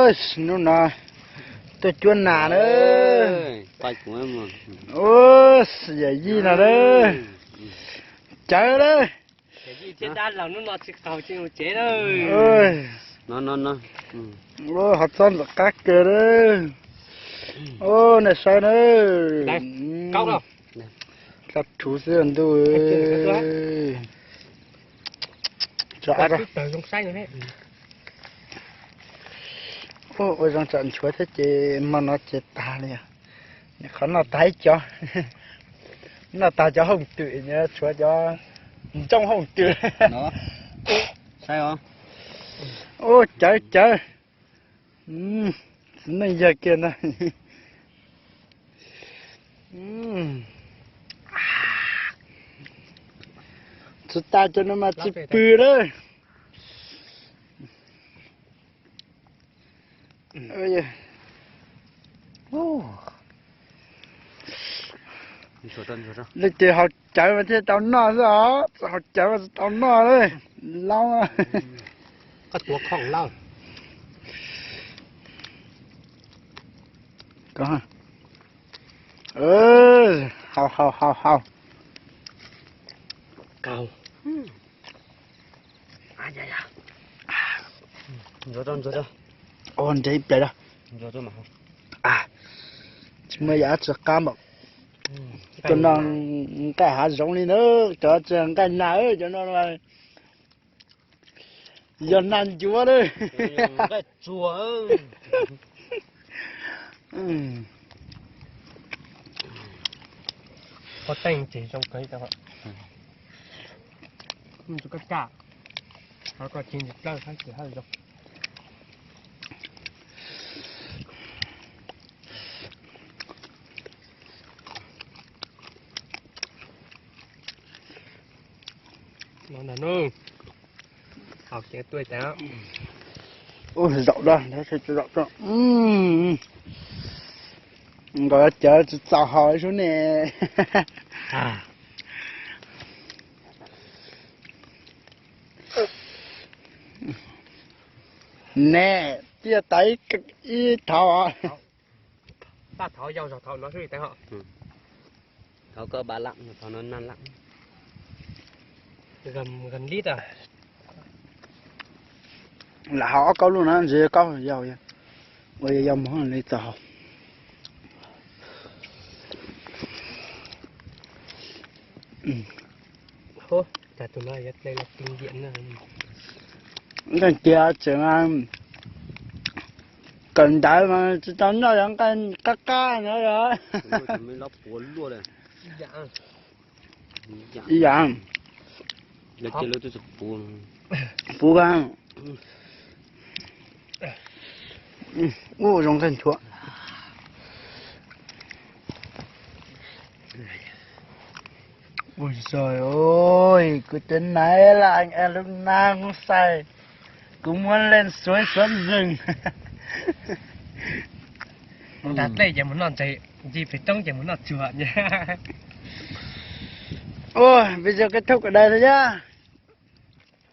Hnub no tuaj cuab nas na. Ua, yawm yij no na. Cawv na. Ua, ho txob ntxim qab kawg na. Ua, nej saib na. Dlha rhuv xwb ntuj. Ua zoo tsam nchuav thiab ces hmo no ces tag li. Qhov noj tag ib co, noj tag cov hooj twm, tshuav cov ntsooj hooj twm. Ua, cawv cawv. Txiv neej yawg kiag ntag. Tsis tas cov no mas tsis pw lawm. Leej twg haus cawv mas thiaj tau noj xwb os, txawm haus cawv mas tsis tau noj li. Laub. Haus haus haus haus. Nrhiav ib pliag. Tsis muaj yam tsis qab npaum. Cov no nqaij hav zoov li na, cov tsis nqaij nag cov no. Yog nag ncuav lawm. Pob teej ces zoo kawg li. Koj caj, koj cia plaws hab ces hab zoo. Zaum da, zaum da. Nkawd cawv tsis txaus haus sub ne. Ne, tiaj tas ib thauv. Thauv koj ba lab, thauv no nag lab. Lam haus ob kaub lub no ntsis kaub yau, ua yau yau mus li txaus haus. Ntag tiag tseem kawm ntawv mas tsis tau noj yog nqaij qab qab no yog. Ib yam. Puv, ua zoo nqaij nchuav. Ui giời ơi, kuv chó này là anh em lúc nào cũng say. Cũng muốn lên suối xuống rừng. Mus nram dlej ces mus noj ntses, ncig pem roob ces mus noj tsuag. Ôi, video kết thúc ở đây thôi nhá.